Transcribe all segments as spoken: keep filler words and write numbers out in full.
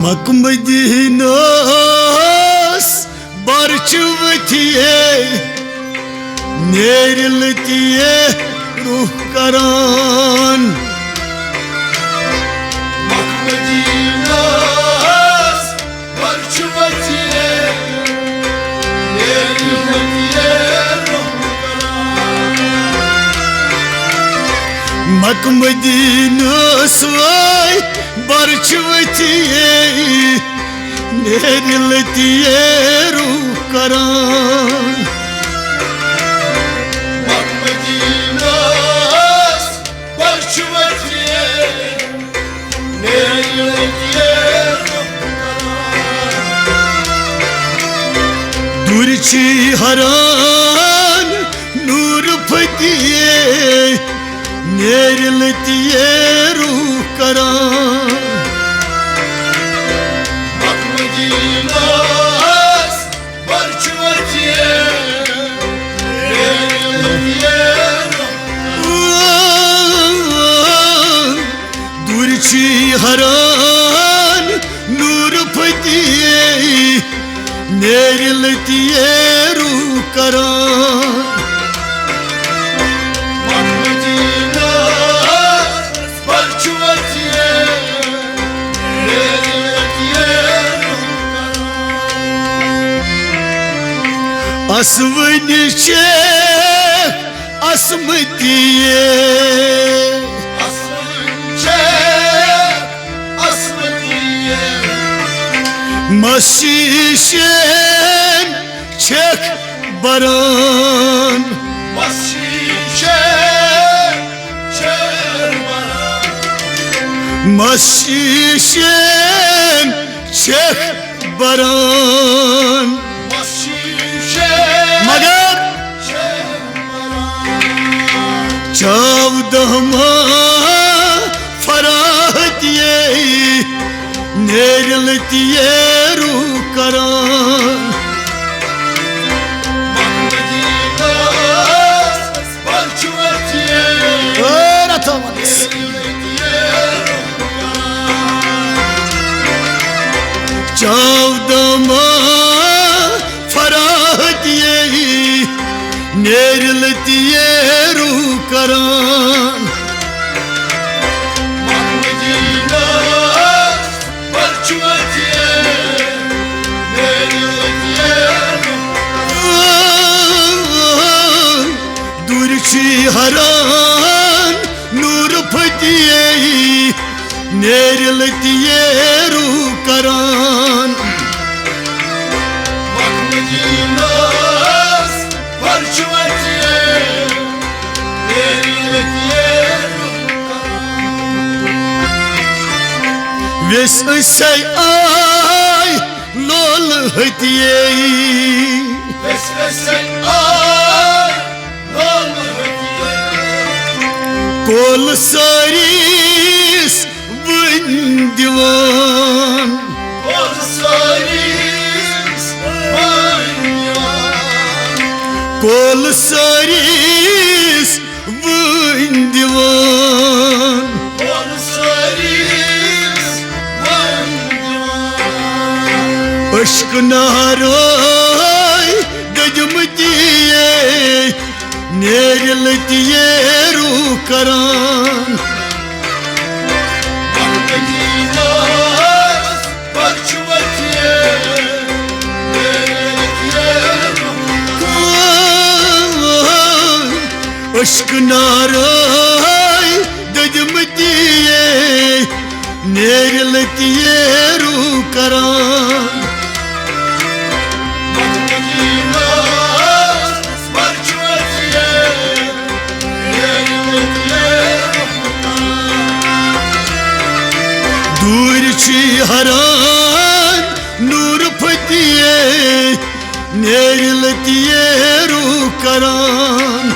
Mecca مدینس برچہ وتھیے، نیرِ لتیے روح کران۔ مکہ مدینس برچہ وتھیے، نیرِ لتیے روح کران۔ مکہ مدینس وٲے برچہ وتھیے، نیرِ لتیے روح کران۔ مکہ مدینس برچہ وتھیے، نیرِ لتیے روح کران۔ دورِ چھی حران نور پھتیے، نیرِ لتیے روح کران۔ مکہ مدینس برچہ وتھیے، نیرِ لتیے روح کران۔ دورِ چھی حران نور پھتیے، نیرِ لتیے روح کران۔ مکہ مدینس برچہ وتھیے، نیرِ لتیے روح کران۔ اسوٕنۍ چھِ اسمتی، اسوٕنۍ چھِ اسمتی۔ مس شیٖشن چھکھ بران۔ مس شیٖشن چھکھ بران۔ مس شیٖشن چھکھ بران۔ مس شیٖشن مگر چھکھ بران۔ چاودہ ماہ فراہتی، نیرِ لتیے روح کران۔ Mecca مدینس برچہ وتھیے، A رتھو مدس۔ چاودہ ماہ فراہتی، نیرِ لتیے روح کران۔ مکہ مدینس برچہ وتھیے، نیرِ لتیے روح کران۔ دورِ چھی حران نور پھتیے، نیرِ لتیے روح کران۔ مکہ مدینس برچہ وتھیے، نیرِ لتیے روح کران۔ ویس أسۍ آے لولہٕ ہتیے۔ أسۍ، أسۍ آے لولہٕ ہتیے۔ کول سٲریس وٲنۍ دِوان۔ کول سٲریس وٲنۍ دِوان۔ کول سٲریس وٲنۍ دِوان۔ کول سٲریس وٲنۍ دِوان۔ عشق نارے دٔدمٕتی، نیرِ لتیے روح کران۔ عشق نارے دٔدمٕتی، نیرِ لتیے روح کران۔ دوٗرِ چھی حران نور پھتیے، نیرِ لتیے روح کران۔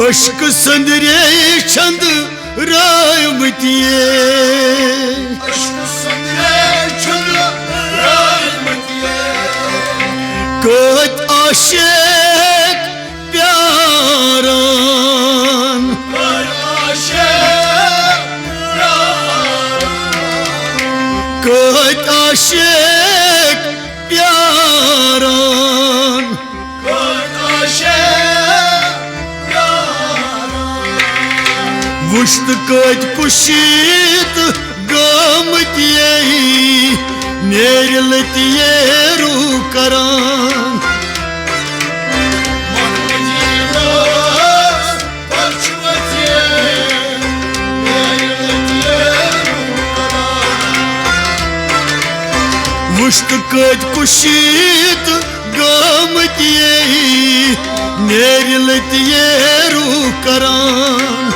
عشق سندرے چھند رٲومٕتیے۔ عشق سندرے چھند رٲومٕتیے۔ کٲتۍ عاشق پیاران، کٲتۍ عاشق پیاران۔ وُچھ تہٕ کٲتۍ کُشی تہٕ گٲمٕتۍ یے، نیرِ لٔتۍ ییرو کران۔ وُچھ تہٕ کٲتۍ کُشی تہٕ گٲمٕتۍ یے، نیرِ لٔتۍ ییرو کران۔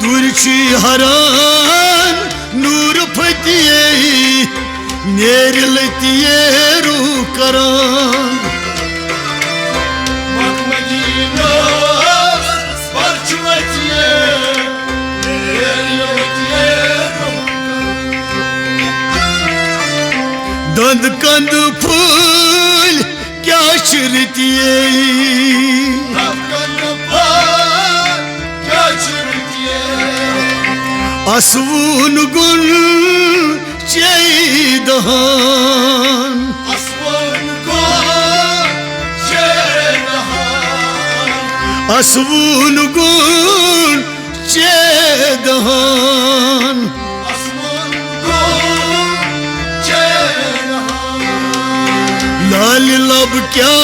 دوٗرِ چھُے ہران نوٗر پھٔتۍ یے، نیرِ لٔتۍ ییرو کران۔ دند کند پھول کیا چھ رتی؟ اسوون گن چے دہان۔ اسوون گن چے دہان۔ لالہِ لب کیا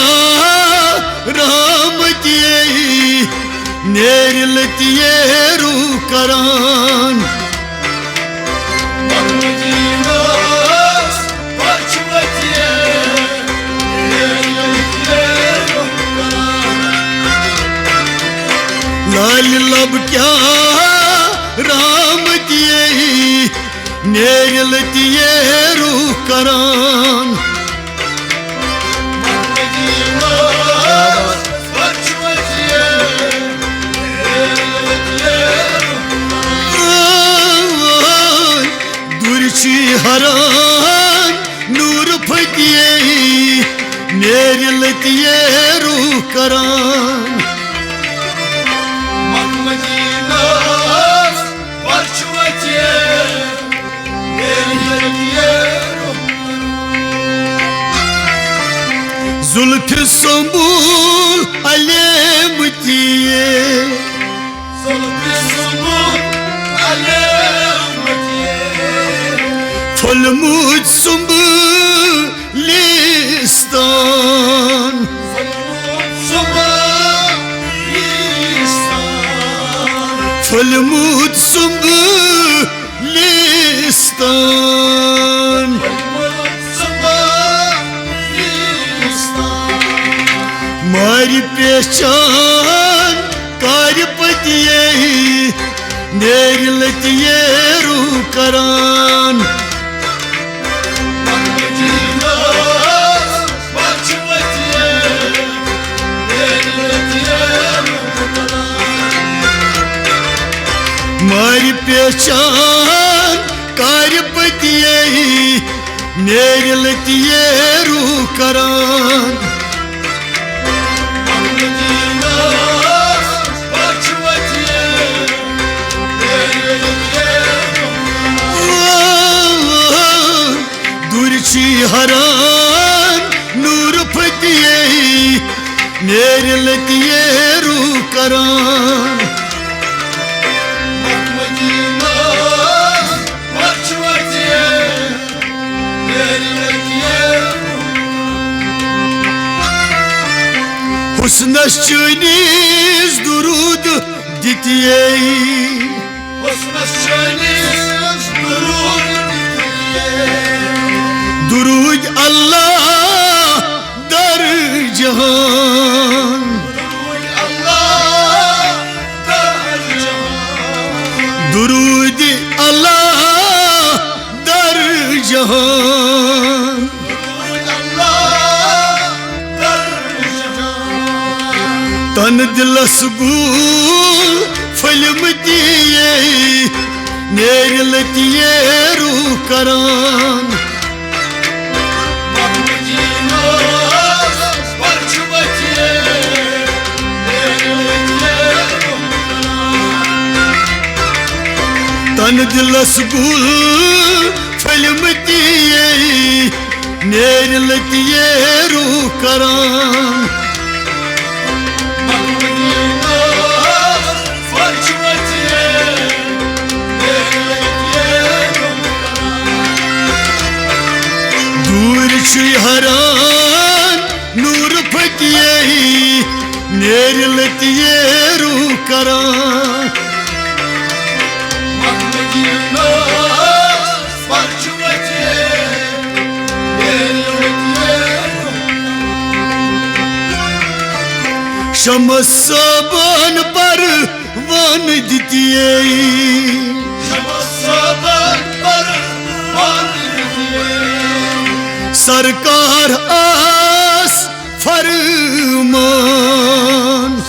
رحمتی، نیرِ لٔتۍ ییرو کران۔ لالہِ لب کیا رحمتی، نیرِ لٔتۍ ییرو کران۔ دوٗرِ چھُے ہران نوٗر پھٔتۍ یے، نیرِ لٔتۍ ییرو کران۔ زُلفِ سُمبُل علیمتی، پھوٚلمُت سُمبُلِستان۔ پھوٚلمُت سُمبُلِستان۔ مارِ پہچان کارِ پٔتۍ یے، نیرِ لٔتۍ ییرو کران۔ مارِ پہچان کارِ پٔتۍ یے، نیرِ لٔتۍ ییرو کران۔ دوٗرِ چھُے ہران نوٗر پھٔتۍ یے، نیرِ لٔتۍ ییرو کران۔ حسنس چٲنِس درود دِتیے۔ حسنس چٲنِس درود دِتیے۔ درود اللہ در جہان۔ دِلس گول پھٔلمٕتی، نیرِ لٔتۍ یے روح کران۔ تن دِلس گول پھٔلمٕتی، نیرِ لٔتۍ یے روح کران۔ دوٗرِ چھُے ہران نوٗر پھٔتی، نیرِ لٔتۍ یے روح کران۔ شمس صٲبن پروانہٕ دِتیے۔ سرکار آس فرمان۔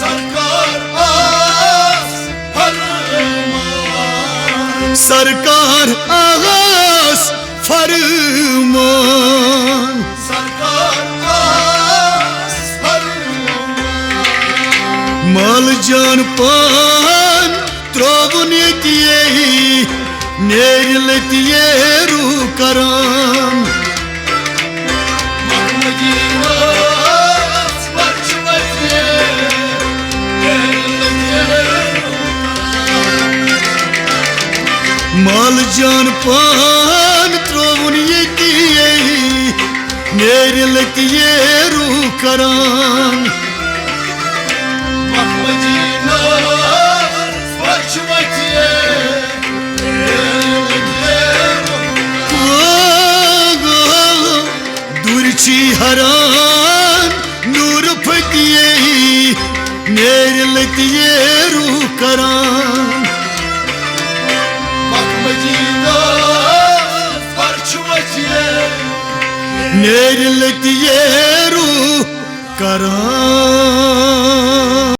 سرکار آس فرمان۔ مال جان پان ترٛووُن ییٚتی، نیرِ لٔتۍ یے روح کران۔ مال جان پان ترٛووُن ییٚتی، نیرِ لٔتۍ یے روح کران۔ دوٗرِ چھُے ہران نوٗر پھٔتی، نیرِ لٔتۍ یے روح کران۔ نیرِ لٔتۍ یے روح کران۔